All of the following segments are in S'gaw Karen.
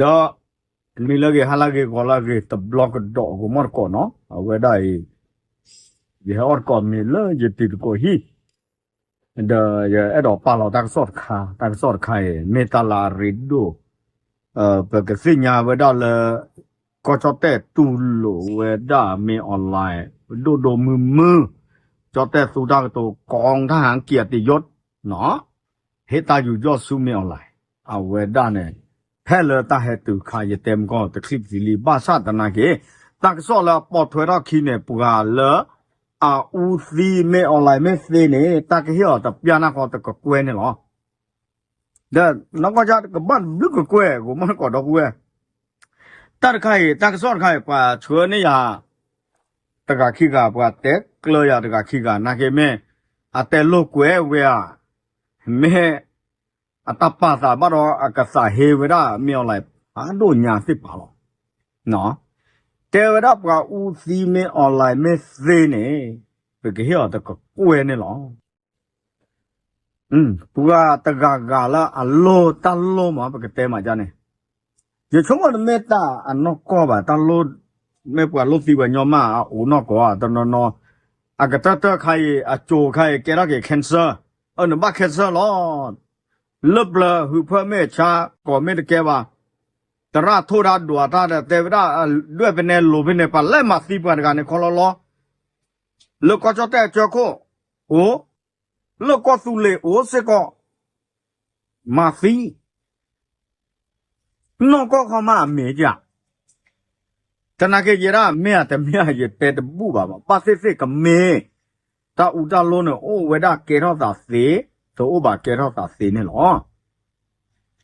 ဒီး မ့ၢ်လၢဂ့ၤဟါလၢဂ့ၤဂီၤလၢဂ့ၤ တဘျီကဒီး ဂီၤမီၢ်တကိးနီၤ အဝဲဒၣ်အံၤ ယဟဲအီၣ်တကိးမ့ၤလၢယတံၤသကိးဟံၣ် ဒီးယအဲၣ်ဒိးပာ်လီၤတၢ်ကစီၣ်တခါ တၢ်ကစီၣ်တခါအံၤ မ့ၢ်တၢ်လၢအရ့ဒိၣ် ပကသ့ၣ်ညါဝဲဒၣ်လၢ ကီၢ်ကၠီၣ်တဲၣ်တူၢ်လိာ်ဝဲဒၣ်မ့ၢ်အီၣ်လဲၣ် ဒိၣ်ဒိၣ်မုၢ်မုၢ် ကၠီၣ်တဲၣ်သူတၢ်ကတိၤ ကီထၣ်ဟၣ်ကံၢ်အတယီၣ် နီၤ ဟ့ၣ်တၢ်ယူးယီၣ်ဆူမ့ၢ်အီၣ်လဲၣ် အဝဲဒၣ်န့ၣ် ဖဲလၢတၢ်ဟဲတုၤခါ ယတဲမကီၢ်တချံးပသံလံ ဘၣ်ဆၣ်သနာ်က့ တၢ်ကစီၣ်လၢအပိာ်ထွဲထီၣ်ခံန့ၣ် ပှၤလၢ အအူသံမ့ၢ်အီၣ်လဲၣ်မ့ၢ်သ့န့ၣ် တၢ်ကဟ့ၣ်အီၤတပျၢ်နၢ်ဃီတကကွဲၢ်န့ၣ်လီၤ. ဒီးနီၢ်ကီၢ်ကၠၢ်တကဘၣ်ဘျုးကကွဲၢ် ဂီၤမီၢ်တကိးဒီပုၢ်ဝဲၢ် တၢ်တခါအံၤ တၢ်ကစီၣ်တခါအံၤ ပှၤဆှၢန့ၢ်ယၤ တဂၤခံဂၤ ပှၤတဲကျၢၤယၤတဂၤခံဂၤ နာ်က့မ့ၢ် အတဲလိာ်ကွဲဝဲဧါ, မ့ၢ် အတၢ်ပာ်သးဘၣ်ဒီး အကသးဟ့ဝဲဒၣ်မ့ၢ်အီၣ်လဲၣ်ဖးဒိၣ်ညါသ့ၣ်တဖၣ်လီၤ. တဲဝဲဒၣ်ပှၤအူသံမ့ၢ်အီၣ်လဲၣ်မ့ၢ်သ့န့ၣ် ပကဟ့ၣ်အီၤတကကွဲၢ်န့ၣ်လီၤ. ပှၤတဂၤဂၤလၢအလိၣ်တၢ်လိၣ်မး ပကတဲမးဒ်န့ၣ်, ယဆိကမိၣ်တမ့ၢ်တၢ်အနီၢ်ကီၢ်ဘၣ်, တၢ်လိၣ်, မ့ၢ်ပှၤလိၣ်သံပှၤညီမး အအိၣ်နီၢ်ကီၢ် တနီၤနီၤ, အကတၢၢ်တၢၢ်ခါအံၤ အစိၤခါအံၤ ကဲထီၣ်က့ၤ cancer, အၢ နဘၣ် cancer လီၤ. လၢပျၢၤ ဟုးဖၢၣ်မ့ၢ်ဆါ ကိးမ့ၢ်တကဲဘၣ်, သရၣ်ထိၣ်တၢ်ဒွးတၢ်ဒီး တဲဝဲဒၣ် ဒွဲၣ်ဖဲန့ၣ်လိၤဖဲန့ၣ် ပှၤလဲၤမၤသံပှၤတဂၤန့ၣ် ခီလီၤလီၤ, လၢကီၢ်ကၠီၣ်တဲၣ်အကၠၢခိၣ်အိၣ်, လၢကီၢ်သူလ့ၤအိၣ်စ့ၢ်ကီး, မၤသံ နီၢ်ကီၢ်ခီမးအမ့ၢ်ဧါ, သနာ်က့ယဲဒၣ် မ့ၢ်ဧါတမ့ၢ်ဧါ ယတဲတဘူၣ်ဘၣ်, ဘၣ်သ့ၣ်သ့ၣ်ကမ့ၢ် တၢ်အူတၢ်လိန့ၣ် အိၣ်ဝဲဒၣ်ကဲထီၣ်သးသ့, တအိၣ်ဘၣ်ကဲထီၣ်သးသ့န့ၣ်လီၤ.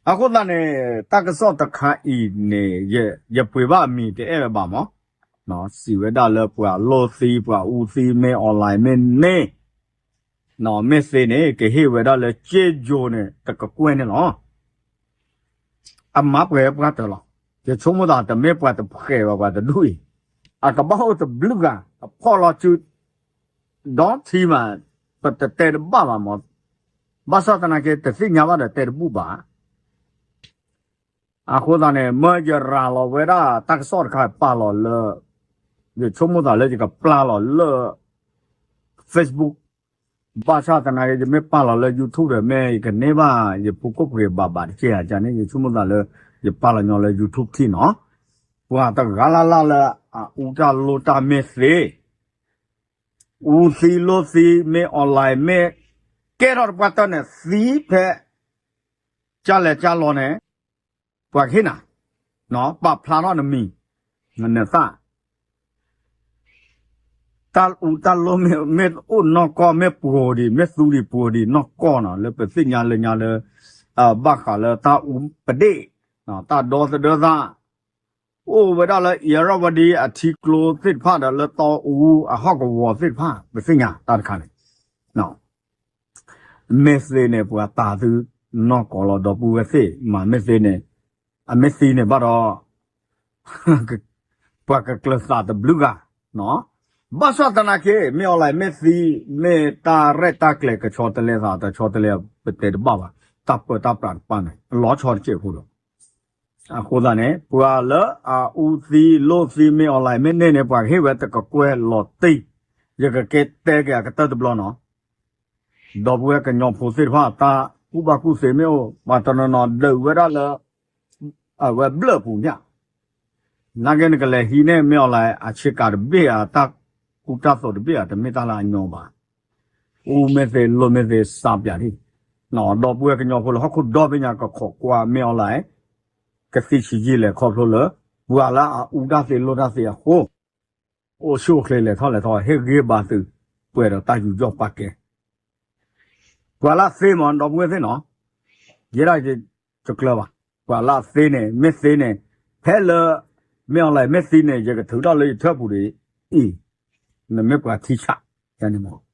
အဃိသတးန့ၣ် တၢ်ကစီၣ်တခါအံၤန့ၣ် ယပှ့ၤဘၣ်အမံၤတအဲၣ်ဝဲဘၣ်မး, စံးဝဲဒၣ်လၢပှၤလိၣ်သံ ပှၤအူသံ မ့ၢ်အီၣ်လဲၣ်မ့ၢ်န့ၣ် မ့ၢ်သ့န့ၣ် ကဟ့ၣ်ဝဲဒၣ်လၢ ကၠ့ယိၤန့ၣ် တကကွဲၢ်န့ၣ်လီၤ. အမၤပှဲၤပှၤတၢၢ်လီၤ. ယဆိကမိၣ်သးတမ့ၢ်ပှၤတဖှဲးဘၣ် ပှၤတဒူၣ်အံၤ, အကဘၣ်အိၣ်တဘျုးဂၤ အဖီၣ်လီၤစု ဒီထံမး, ပတတဲတဘၣ်ဘၣ်မး, ဘၣ်ဆၣ်သနာ်က့ တသ့ၣ်ညါဘၣ်ဒီးတဲတဘူၣ်ဘၣ်. အဃိသတးန့ၣ် မၢယရၤလီၤဝဲဒၣ်တၢ်ကစီၣ်တခါပာ်လီၤလၢ, ယဆိကမိၣ်သးလၢယကပျၢ်လီၤလၢ Facebook, ဘၣ်ဆၣ်သနာ်က့ ယမ့ၢ်ပာ်လီၤလၢ YouTube ဒီး မ့ၢ်ယကန့ၢ်ဘၣ် ယဖိခိၣ်ပှ့ၤဘၣ်ဘၣ်တက့ၢ်ဧါန့ၣ် ယဆိကမိၣ်သးလၢ ယပာ်လီၤညီလၢ YouTube ထံၣ်နီၤ, ပှၤတဂၤလၢ်လၢ်လၢအအူတၢ်လိၣ်တၢ်မ့ၢ်သ့, အူသံလိၣ်သံမ့ၢ်အီၣ်လဲၣ်မ့ၢ်, ကဲထီၣ်တပှၢ်တၢၢ်န့ၣ် သံဖဲ ကၢ်လဲၤကၢ်လီၤန့ၣ် ပှၤကဟ့ၣ်နၤ, ပာ်ဖျါထီၣ်နမံၤ, နသၣ်, တၢ်အူတၢ်လိၣ်မ့ၢ်အိၣ်နီၢ်ကီၢ် မ့ၢ်ပှိၤဒံး မ့ၢ်သူဒံးပှိၤဒံးနီၢ်ကီၢ်နီၤ လၢပသ့ၣ်ညါလၢညါလၢ ဘၣ်ဃးလၢတၢ်အူပဒ့ၣ်, တၢ်ဒီသဒၢသၣ် အိၣ်ဝဲဒၣ်လၢ အံၣ်ရၣ်ဝါဒံ အထံကျိသ့ၣ်တဖၣ်ဒီး လၢတီအူအဟီၣ်ကဝီၤသ့ၣ်တဖၣ် ပသ့ၣ်ညါတၢ်တခါန့ၣ် မ့ၢ်သ့န့ၣ် ပှၤတၤသုနီၢ်ကီၢ်လီၤ ဒီပုၢ်ဝဲၢ်သ့ၣ်, မ့ၢ်သ့န့ၣ် အမ့ၢ်သံန့ၣ်ဘၣ်ဒီး ပှၤကကျၢၤသးတဘျုးဂၤ, ဘၣ်ဆၣ်သနာ်က့ မ့ၢ်အီၣ်လဲၣ်မ့ၢ်သံ, မ့ၢ်တၢ်ရဲၣ်တၢ်ကျဲၤကဆီတလဲသး တဆီတလဲ ပတဲတဘၣ်ဘၣ်, တၢ်ပၢတၢ်ပြးတပၢ်န့ၣ် အလီၤဆီတကဲးဖိဒီး အဃိသတးန့ၣ် ပှၤလၢအအူသံလိၣ်သံမ့ၢ်အီၣ်လဲၣ်မ့ၢ်န့ၢ်န့ၣ် ပှၤကဟ့ၣ်ဝဲတကကွဲၢ်လီၤတံၢ်, ယကကဲတဲက့ၤအကတၢၢ်တဘျီနီၤ, ဒီပုၢ်ဝဲၢ်ကညီဖိသ့ၣ်တဖၣ် တၢ်ကူၣ်ဘၣ်ကူၣ်သ့မ့ၢ်အိၣ် ပှၤတနီၤနီၤဒုးဝဲဒၣ်လၢ အဝဲဘျၢၣ်ပူၤညၣ်, နာ်က့နကလဲၤဟံးန့ၢ်မ့ၢ်အီၣ်လဲၣ် အဆ့ကၤတဘ့ၣ်ဧါ တၢ်ကူတၢ်သိးတဘ့ၣ်ဧါ တမ့ၢ်တၢ်လၢအညီဘၣ်, အူမ့ၢ်သ့လိၣ်မ့ၢ်သ့ စးပၠးဒံး, ဒီပုၢ်ဝဲၢ်ကညီဖိလၢဟီၣ်ခိၣ်ဒီဘ့ၣ်ညါ ကခိးကွၢ်မ့ၢ်အီၣ်လဲၣ် ကသံဆံးယံာ်လဲၣ် ခီဖျိလၢ ပှၤလၢအအူတၢ်သ့လိၣ်တၢ်သ့အဃိ အိၣ်ဆူၣ်အိၣ်ချ့လဲၤထီၣ်လဲၤထီ ဟ့ၣ်ဂံၢ်ဘါသု ပှဲၤဒီးတၢ်ယူးယီၣ်ပာ်ကဲ ပှၤလၢအသ့မး ဒီပုၢ်ဝဲၢ်သ့ၣ်နီၤ, ယဲဒၣ်ယတကျၢၤဘၣ်, ပှၤလၢအသ့န့ၣ် မ့ၢ်သ့န့ၣ် ဖဲလၢ မ့ၢ်အီၣ်လဲၣ်မ့ၢ်သံန့ၣ် ယကထုးထီၣ်လၢယထၢၣ်ပူၤဒီး အံၤ နမ့ၢ်ပှၤထံဆး ယန့ၣ်မး,